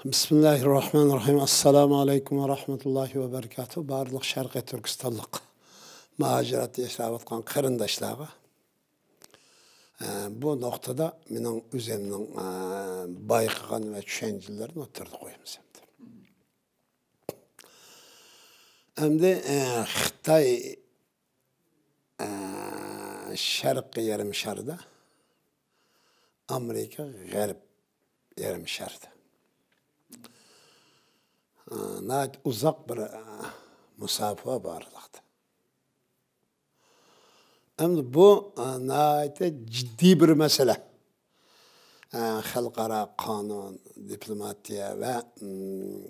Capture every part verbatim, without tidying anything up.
بىسمىللاھىررەھمانىررەھىم. ئەسسالامۇ ئەلەيكۇم ۋە رەھمەتۇللاھى ۋە بەرىكاتۇھ. بارلىق شەرقىي تۈركىستانلىق مۇھاجىرەتتە ياشاۋاتقان قېرىنداشلارغا، ئە، بۇ نۇقتىدا مېنىڭ ئۆزۈمنىڭ، ئە، بايقىغان ۋە چۈشەنچىلىرىنى ئوتتۇرىغا قويىمىز ئەمدى. ئەمدى، ئە، خىتاي، ئە، شەرقىي يېرىم شاردا، ئامېرىكا غەرب يېرىم شاردا. ئە، ناھايىتى ئۇزاق بىر، ئە، مۇساپە بار ئارىلىقتا. ئەمدى بۇ، ئە، ناھايىتى جىددىي بىر مەسىلە. ئە، خەلقئارا قانۇن، دىپلوماتىيە ۋە، ئىم،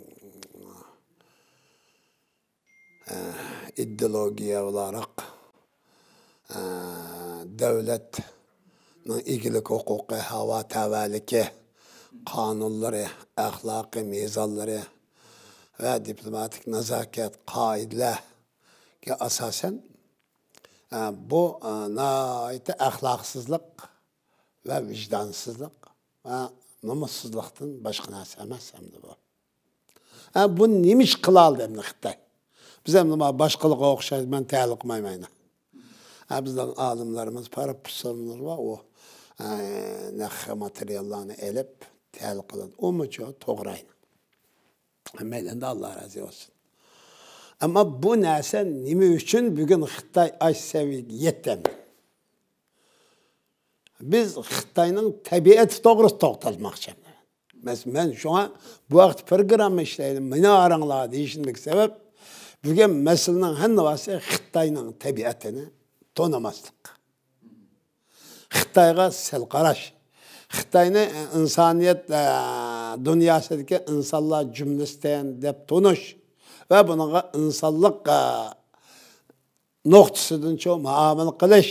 ئە، ئىدېئولوگىيە ئولاراق، ئە، دۆلەتنىڭ ئىگىلىك ھوقۇقى، ھاۋا تەۋەلىكى، قانۇنلىرى، ئەخلاقىي مىزانلىرى ۋە دىپلوماتىك نازاكەت قائىدىلەرگە ئاساسەن، ئە، بۇ، ئە، ناھايىتى ئەخلاقسىزلىق ۋە ۋىجدانسىزلىق ۋە نومۇسسىزلىقتىن باشقا نەرسە ئەمەس ئەمدى بۇ. ئە، بۇ نېمە ئىش قىلالىدى ئەمدى خىتاي؟ بىز ئەمدى مانا باشقىلارغا ئوخشاش مەن تەھلىل قىلمايمەن. ئە، بىزنىڭ ئالىملىرىمىز، پروفېسسورلىرىمىز بار، ئۇ، ئە، نەق ماتېرىياللارنى ئېلىپ تەھلىل قىلىدۇ. ئۇمۇچۇ توغرا ئەينى. ھەممەيلەندىن ئاللا رازى بولسۇن. ئەمما بۇ نەرسە نېمە ئۈچۈن بۈگۈن خىتاي ئاشۇ سەۋىيەگە يەتتى ئەمدى؟ بىز خىتاينىڭ تەبىئىتى توغرىسىدا توختالماقچى. مەس-، مەن شۇڭا بۇ ھەقتە پروگرامما ئىشلەيلى، مېنى ئاراڭلار دېيىشىمدىكى سەۋەب، بۈگۈن مەسىلىنىڭ ھەممىسى خىتاينىڭ تەبىئىتىنى تونۇماسلىق. خىتايغا سەل قاراش. خىتاينى، ئە، ئىنسانىيەت، ئە، دۇنياسىدىكى ئىنسانلار جۈملىسىدىن دەپ تونۇش ۋە بۇنىڭغا ئىنسانلىق، ئە، نۇقتىسىدىنچۇ مۇئامىلە قىلىش،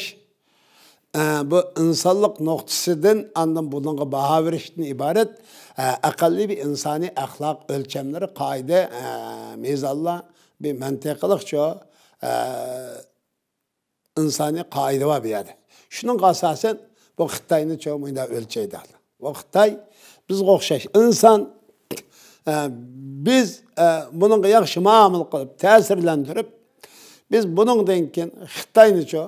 ئە، بۇ ئىنسانلىق نۇقتىسىدىن ئاندىن بۇنىڭغا باھا بېرىشتىن ئىبارەت، ئە، ئەقەللىي بىر ئىنسانىي ئەخلاق ئۆلچەملىرى، قائىدە، ئە، مىزانلار، بىر مەنتىقلىقچۇ، ئە، ئىنسانىي قائىدە بار بۇ يەردە. شۇنىڭغا ئاساسەن بۇ خىتاينى چوڭ مۇنداق ئۆلچەيدۇ. بۇ خىتاي بىزگە ئوخشاش ئىنسان. ئە، بىز، ئە، بۇنىڭغا ياخشى مۇئامىلە قىلىپ، تەسىرلەندۈرۈپ، بىز بۇنىڭدىن كېيىن خىتاينىچۇ،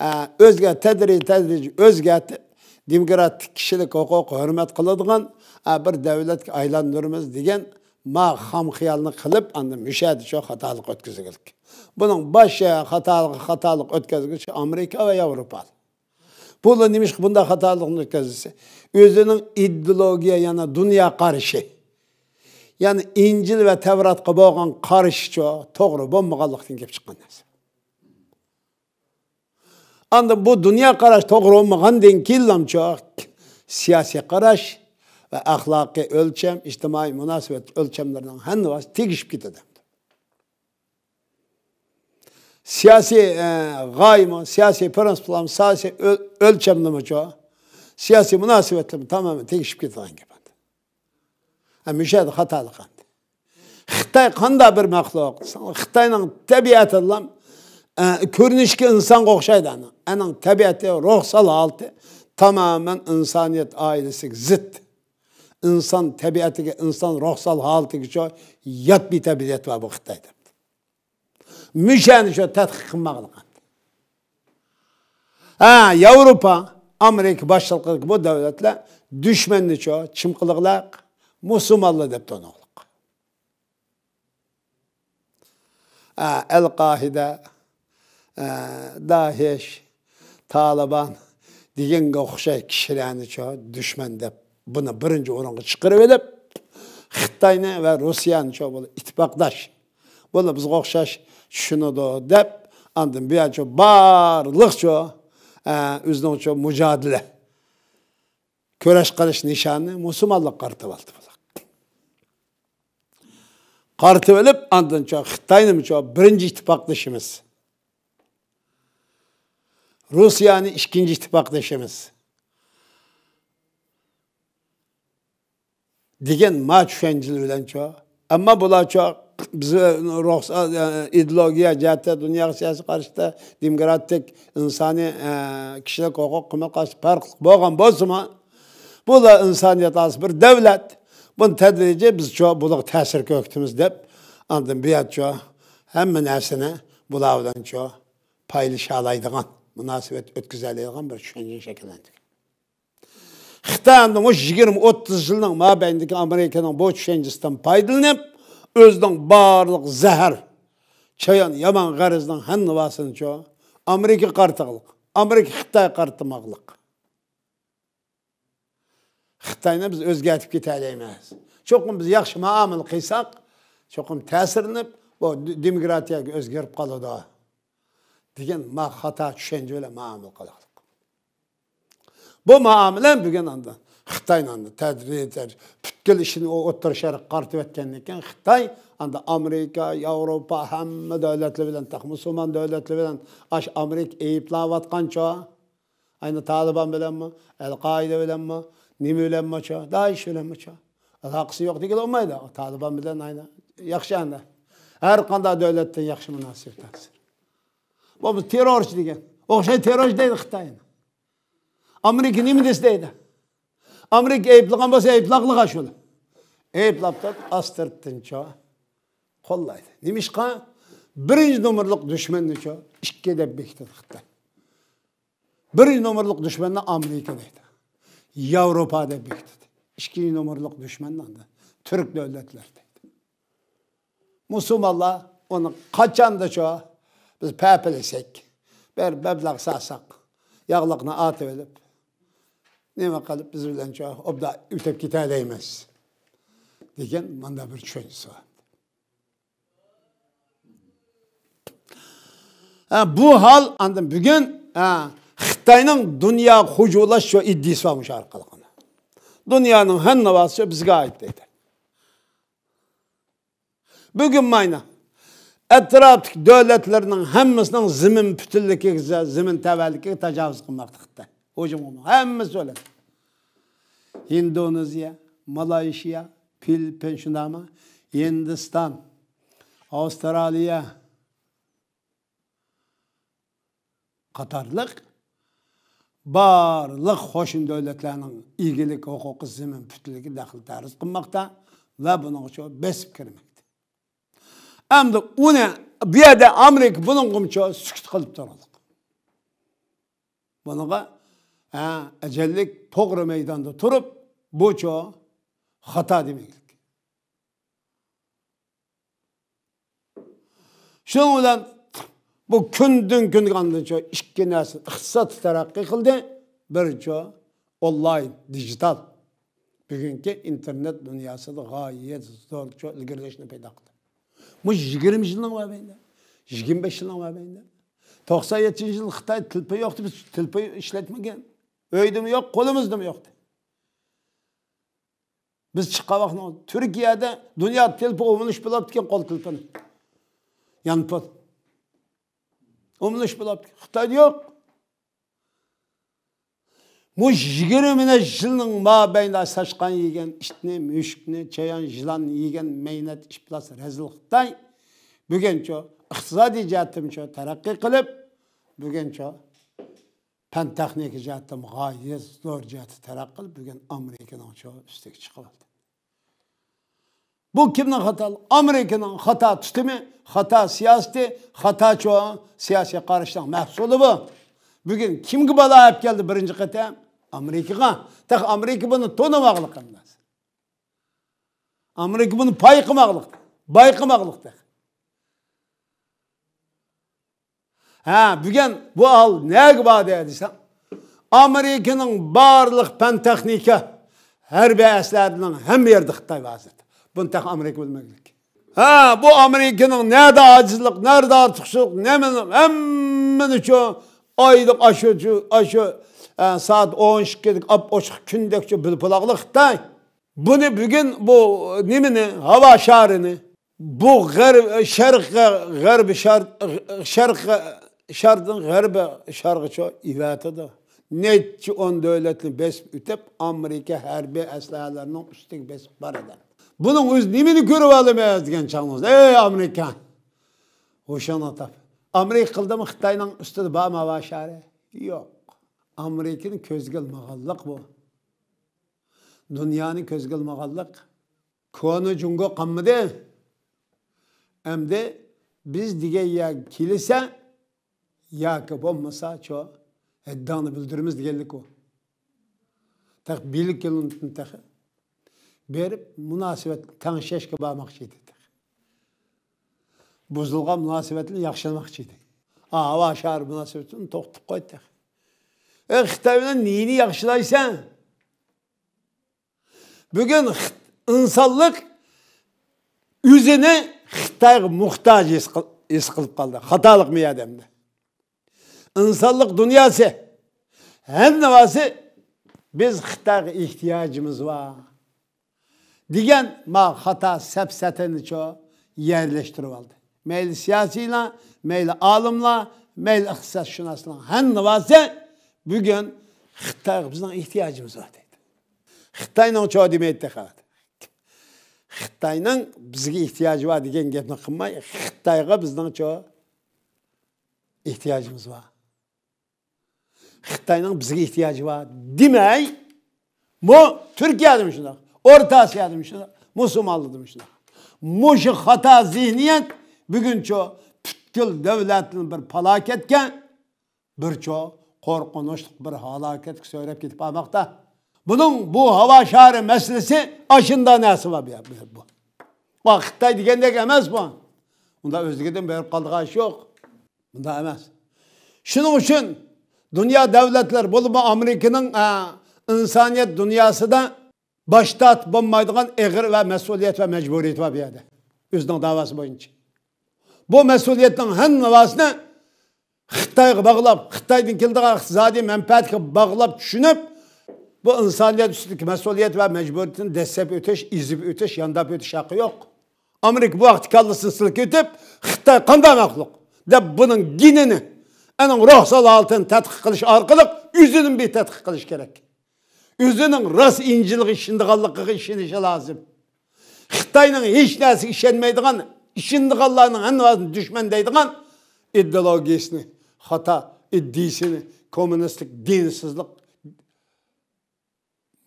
ئە، ئۆزگە تەدرىجىي، تەدرىجىي ئۆزگەرتىپ، دېموكراتىك كىشىلىك ھوقۇققا ھۆرمەت قىلىدىغان، ئە، بىر دەۋلەتكە ئايلاندۇرىمىز دېگەن ما خام خىيالنى قىلىپ، ئاندىن مۇشۇ يەردىچۇ خاتالىق ئۆتكۈزگۈلۈك. بۇنىڭ باش خاتالىقى، خاتالىق ئۆتكۈزگۈچى ئامېرىكا ۋە ياۋروپا. بۇلار نېمىشقا بۇنداق خاتالىقنى ئۆتكۈزسە؟ ئۆزىنىڭ ئىدېئولوگىيە، يەنى دۇنيا قارىشى، يەنى ئىنجىل ۋە تەۋراتقا بولغان قارىشىچۇ توغرا بولمىغانلىقتىن كېلىپ چىققان نەرسە. ئاندىن بۇ دۇنيا قاراش توغرا بولمىغاندىن كېيىنلامچۇ سىياسىي قاراش ۋە ئەخلاقىي ئۆلچەم، ئىجتىمائىي مۇناسىۋەت ئۆلچەملىرىنىڭ ھەممىسى تېگىشىپ كېتىدۇ. سىياسىي، ئە، غايىمۇ، سىياسىي پىرىنسىپلارمۇ، سىياسىي ئۆ-، ئۆلچەملىمىچۇ، سىياسىي مۇناسىۋەتلىرىمۇ تامامەن تېگىشىپ كېتىدىغان گەپ. ھە، مۇشۇ يەردە خاتالىق ئەمدى. خىتاي قانداق بىر مەخلۇق؟ خىتاينىڭ تەبىئەتىلا، ئە، كۆرۈنۈشكە ئىنسانغا ئوخشايدۇ ئەنىڭ. ئەنىڭ تەبىئەتى، روھسال ھالىتى تامامەن ئىنسانىيەت ئائىلىسىگە زىت. ئىنسان تەبىئەتىگە، ئىنسان روھسال ھالىتىگىچۇ يات بىر تەبىئەت بار بۇ خىتايدا. مۇشۇنى شۇ تەتقىق قىلماقلىق. ھە، ياۋروپا، ئامېرىكا باشلىقلىقىدىكى بۇ دۆلەتلەر دۈشمەننىچۇ چىم قىلغۇلۇق، مۇسۇلمانلار دەپ تونۇغلۇق. ھە، ئەل قائىدە، ھە، دائىش، تالىبان دېگەنگە ئوخشاش كىشىلەرنىچۇ دۈشمەن دەپ بۇنى بىرىنچى ئورۇنغا چىقىرىۋېلىپ، خىتاينى ۋە روسىيەنىچۇ بۇلار ئىتتىپاقداش، بۇلار بىزگە ئوخشاش چۈشىنىدۇ دەپ، ئاندىن بۇ يەرچۇ بارلىقچۇ، ئە، ئۆزىنىڭچۇ مۇجادىلە، كۈرەش قىلىش نىشانىنى مۇسۇلمانلارغا قارىتىۋالدى بۇلار. قارىتىۋېلىپ، ئاندىنچۇ خىتاينىمۇچۇ بىرىنچى ئىتتىپاقدىشىمىز، روسىيەنى ئىككىنچى ئىتتىپاقدىشىمىز دېگەن ما چۈشەنچىلەر بىلەنچۇ. ئەمما بۇلارچۇ بىز رۇخسا-، ئىدېئولوگىيە جەھەتتە دۇنياغا سىياسىي قارىشتا دېموكراتىك، ئىنسانىي، ئە، كىشىلىك ھوقۇق قىممەت قارىشى پەرقلىق بولغان بولسىمۇ، بۇلار ئىنسانىيەت ئاساسىي بىر دۆلەت. بۇنى تەدرىجىي بىزچۇ بۇلارغا تەسىر كۆرسىتىمىز دەپ، ئاندىن بۇ يەرچۇ ھەممە نەرسىنى بۇلار بىلەنچۇ پايلىشالايدىغان، مۇناسىۋەت ئۆتكۈزەلەيدىغان بىر چۈشەنچە شەكىللەندۈرگەن. خىتاي ئەمدى مۇشۇ يىگىرمە، ئوتتۇز يىلنىڭ مابەينىدىكى ئامېرىكىنىڭ بۇ چۈشەنچىسىدىن پايدىلىنىپ، ئۆزىنىڭ بارلىق زەھەر، چايان يامان غەرىزىنىڭ ھەممىسىنىچۇ ئامېرىكىغا قارىتىغلىق، ئامېرىكا خىتايغا قارىتماقلىق. خىتاينى بىز ئۆزگەرتىپ كېتەلەيمىز. چوقۇم بىز ياخشى مۇئامىلە قىلساق، چوقۇم تەسىرلىنىپ، بۇ دېموكراتىيەگە ئۆزگىرىپ قالىدۇ، دېگەن ما خاتا چۈشەنچە بىلەن مۇئامىلە قىلىۋاتىدۇ. بۇ مۇئامىلە بۈگۈن ئاندىن خىتاينىڭ ئاندىن تەدرىجىي پۈتكۈل ئىشىنى ئۇ ئوتتۇرا شەرققە قارىتىۋەتكەندىن كېيىن، خىتاي ئاندىن ئامېرىكا، ياۋروپا، ھەممە دۆلەتلەر بىلەن، تېخى مۇسۇلمان دۆلەتلەر بىلەن ئاش ئامېرىكا ئەيىبلەۋاتقانچۇ؟ ئاينى تالىبان بىلەنمۇ، ئەل-قائىدە بىلەنمۇ، نېمە بىلەنمۇچۇ، دائىش بىلەنمۇچۇ، ئالاقىسى يوق دېگىلى بولمايدۇ. تالىبان بىلەن ئاينى ياخشى ئەمدى. ھەر قانداق دۆلەتتىن ياخشى مۇناسىۋەت ھازىر. بولمىسا تېررورچى دېگەن. ئوخشاش تېررورچى دەيدۇ خىتاينى. ئامېرىكا نېمە دېسە دەيدۇ. ئامېرىكا ئەيىبلىغان بولسا ئەيىبلاقلىغا شۇنى. ئەيىبلاپ تۇرۇپ ئاستىرتىنچۇ قوللايدۇ. نېمىشقا؟ بىرىنچى نومۇرلۇق دۈشمەننىچۇ ئىككى دەپ بېكىتىدۇ خىتاي. بىرىنچى نومۇرلۇق دۈشمەننى ئامېرىكا دەيدۇ. ياۋروپا دەپ بېكىتىدۇ. ئىككىنچى نومۇرلۇق دۈشمەننى ئاندىن تۈرك دۆلەتلىرى دەيدۇ. مۇسۇلمانلار ئۇنى قاچاندا شۇ بىز پەپىلىسەك، بىر مەبلەغ سالساق، ياغلىقنى ئاتىۋېلىپ، نېمە قىلىپ بىز بىلەن شۇ ئوبدان ئۆتۈپ كېتەلەيمىز دېگەن مانداق بىر چۈشەنچىسى بار. ھە، بۇ ھال ئاندىن بۈگۈن، ھە، خىتاينىڭ دۇنيا خۇجۇلاش شۇ ئىدىيىسى بار مۇشۇ ئارقىلىق. دۇنيانىڭ ھەممە ناۋاسى بىزگە ئائىت دەيدۇ. بۈگۈن ماينا ئەتراپتىكى دۆلەتلەرنىڭ ھەممىسىنىڭ زېمىن پۈتۈنلۈكىگە، زېمىن تەۋەلىكىگە تاجاۋۇز قىلماقتا خىتاي. ھۇجۇم قىلماق. ھەممىسى بىلەن. ھىندونېزىيە، مالايشىيا، فىلىپپىن شۇنداقمۇ؟ ھىندىستان، ئاۋسترالىيە قاتارلىق بارلىق قوشنا دۆلەتلەرنىڭ ئىگىلىك ھوقۇقى، زېمىن پۈتۈنلۈكى دەخلى تەرۇز قىلماقتا ۋە بۇنىڭغا شۇ بېسىپ كىرمەكتە. ئەمدى ئۇنى بۇ يەردە ئامېرىكا بۇنىڭغىمۇ شۇ سۈكۈت قىلىپ تۇرغانلىق. بۇنىڭغا، ھە، ئەجەللىك توغرا مەيداندا تۇرۇپ، بۇچۇ خاتا دېمەكلىك. شۇنىڭ بىلەن بۇ كۈندىن كۈنگە ئاندىنچۇ ئىككى نەرسە ئىقتىساد تەرەققىي قىلدى. بىرچۇ ئونلاين، دىجىتال. بۈگۈنكى ئىنتېرنېت دۇنياسىدا غايەت زورچۇ ئىلگىرىلەشنى پەيدا قىلدى. مۇشۇ يىگىرمە يىلنىڭ مابەينىدە، يىگىرمە بەش يىلنىڭ مابەينىدە. توقسان يەتتىنچى يىل خىتاي تېلېفون يوقتى، بىز تېلېفون ئىشلەتمىگەن. ئۆيدىمۇ يوق، قولىمىزدىمۇ يوقتى. بىز چىققان ۋاقىتنىڭ تۈركىيەدە دۇنيا تېلېفون ئومۇلۇش بولۇپتىكەن، قول تېلېفونى. يانفون. ئومۇلۇش بولۇپتىكەن. خىتايدا يوق. مۇشۇ يىگىرمە نەچچە يىلنىڭ مابەينىدە ساچقان يېگەن ئىتنى، مۈشۈكنى، چايان، يىلاننى يېگەن مەينەت ئىپلاس رەزىل خىتاي بۈگۈنچۇ ئىقتىسادىي جەھەتتىمۇچۇ تەرەققىي قىلىپ، بۈگۈنچۇ پەن تېخنىكا جەھەتتىمۇ غايەت زور جەھەتتە تەرەققىي قىلىپ، بۈگۈن ئامېرىكىنىڭچۇ ئۈستىگە چىقىۋالدى. بۇ كىمنىڭ خاتالىقى؟ ئامېرىكىنىڭ خاتا تۇتۇمى، خاتا سىياسىتى، خاتاچۇ سىياسىي قارىشىنىڭ مەھسۇلى بۇ. بۈگۈن كىمگە بالا ئەپ كەلدى بىرىنچى قېتىم؟ ئامېرىكىغا. تېخى ئامېرىكا بۇنى تونۇماقلىق ئەمەس. ئامېرىكا بۇنى پايقىماقلىق، بايقىماقلىق تېخى. ھە، بۈگۈن بۇ ھال نەگە باردى دېسەڭ، ئامېرىكىنىڭ بارلىق پەن تېخنىكا، ھەربىي ئەسلىھەلىرىنىڭ ھەممە يېرىدە خىتاي بار ھازىر. بۇنى تېخى ئامېرىكا بىلمەكلىك. ھە، بۇ ئامېرىكىنىڭ نەدە ئاجىزلىق، نەدە ئارتۇقچىلىق، نېمە، ھەممىنى شۇ ئايلىق ئاشۇ، شۇ، ئاشۇ، ئە، سائەت ئون ئىككىدىكى ئاپئوچۇق كۈندەكچۇ بىلىپ بولاقلىق خىتاي. بۇنى بۈگۈن بۇ نېمىنى، ھاۋا شارىنى، بۇ غەرب، شەرققە، غەربىي شار، شەرققە، شەرقتىن غەربىي شارغىچە ئېۋەتىدۇ. نەچچە ئون دۆلەتنى بېسىپ ئۆتۈپ، ئامېرىكا ھەربىي ئەسلىھەلىرىنىڭ ئۈستىگە بېسىپ بارىدۇ. بۇنىڭ ئۆزى نېمىنى كۆرۈۋالىمىز دېگەن چاغىڭىزدا، ئەي ئامېرىكا، ھوشۇڭنى تاپ. ئامېرىكا قىلدىمۇ خىتاينىڭ ئۈستىدە بارمۇ ھاۋا شارى؟ يوق. ئامېرىكىنى كۆزگە ئىلمىغانلىق بۇ. دۇنيانى كۆزگە ئىلمىغانلىق، كونا جۇڭگو قالمىدى. ئەمدى بىز دېگەن يەرگە كېلىسە، ياكى بولمىسا، چو، ھەددىڭنى بىلدۈرىمىز دېگەنلىك ئۇ. تېخى بىللىكىنىڭ تېخى بېرىپ، مۇناسىۋەتنى تەڭشەشكە بارماقچى ئىدى تېخى. بۇزۇلغان مۇناسىۋەتنى ياخشىلىماقچى ئىدى. ئا، ھاۋا شارى مۇناسىۋىتىنى توختىتىپ قويدى تېخى. ئە، خىتاي بىلەن نېنى ياخشىلايسەن؟ بۈگۈن خىت-، ئىنسانلىق ئۆزىنى خىتايغا موھتاج ھېس قىل-، ھېس قىلىپ قالدى. خاتالىقمۇ يا دەمدە؟ ئىنسانلىق دۇنياسى، ھەممىۋاسى بىز خىتايغا ئېھتىياجىمىز بار دېگەن ما خاتا سەپسەتىنىچۇ يەرلەشتۈرۈپ ئالدى. مەيلى سىياسىيلار، مەيلى ئالىملار، مەيلى ئىقتىسادشۇناسلار، ھەممىۋاسى بۈگۈن خىتايغا بىزنىڭ ئېھتىياجىمىز بار دەيدۇ. خىتاينىڭچۇ دېمەيدۇ تېخى. خىتاينىڭ بىزگە ئېھتىياجى بار دېگەن گەپنى قىلماي، خىتايغا بىزنىڭچۇ ئېھتىياجىمىز بار. خىتاينىڭ بىزگە ئېھتىياجى بار دېمەي، بۇ تۈركىيەدىمۇ شۇنداق، ئورتا ئاسىيادىمۇ شۇنداق، مۇسۇلمانلىقتىمۇ شۇنداق. مۇشۇ خاتا زېھنىيەت بۈگۈنچۇ پۈتكۈل دۆلەتنى بىر پالاكەتكە، بىرچۇ قورقۇنچلۇق بىر ھالاكەتكە سۆرەپ كېتىپ بارماقتا. بۇنىڭ، بۇ ھاۋا شارى مەسىلىسى ئاشۇنداق نەرسە بار بۇ يەردە. بۇ، بۇ خىتاي دېگەندەك ئەمەس بۇ. ئۇنداق ئۆزلۈكىدىن بېرىپ قالىدىغان ئىش يوق. بۇنداق ئەمەس. شۇنىڭ ئۈچۈن دۇنيا دۆلەتلىرى، بولۇپمۇ ئامېرىكىنىڭ، ئە، ئىنسانىيەت دۇنياسىدا باش تارتىپ بولمايدىغان ئېغىر ۋە مەسئۇلىيەت ۋە مەجبۇرىيىتى بار بۇ يەردە. ئۆزىنىڭ داۋاسى بويىچە. بۇ مەسئۇلىيەتنىڭ ھەممىۋاسىنى خىتايغا باغلاپ، خىتايدىن كېلىدىغان ئىقتىسادىي مەنپەئەتكە باغلاپ چۈشىنىپ، بۇ ئىنسانىيەت ئۈستىدىكى مەسئۇلىيەت ۋە مەجبۇرىيىتىنى دەسسەپ ئۆتۈش، ئېزىپ ئۆتۈش، يانداپ ئۆتۈش ھەققى يوق. ئامېرىكا بۇ ھەقتە كاللىسىنى سىلكىۋېتىپ، خىتاي قانداق مەخلۇق دەپ بۇنىڭ گېنىنى، ئۇنىڭ روھسال ھالىتىنى تەتقىق قىلىش ئارقىلىق ئۆزىنى بىر تەتقىق قىلىش كېرەك. ئۆزىنىڭ راست ئىنجىلغا ئىشىنىدىغانلىقىغا ئىشىنىشى لازىم. خىتاينىڭ ھېچ نەرسىگە ئىشەنمەيدىغان، ئىشىنىدىغانلارنىڭ ھەممىسىنى دۈشمەن دەيدىغان ئىدېئولوگىيىسىنى، خاتا ئىدىيىسىنى، كوممۇنىستلىق، دىنسىزلىق،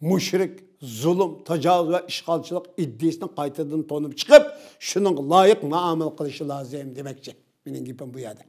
مۇشرىك، زۇلۇم، تاجاۋۇز ۋە ئىشغالچىلىق ئىدىيىسىنى قايتىدىن تونۇپ چىقىپ، شۇنىڭغا لايىق مۇئامىلە قىلىشى لازىم دېمەكچى. مېنىڭ گېپىم بۇ يەردە.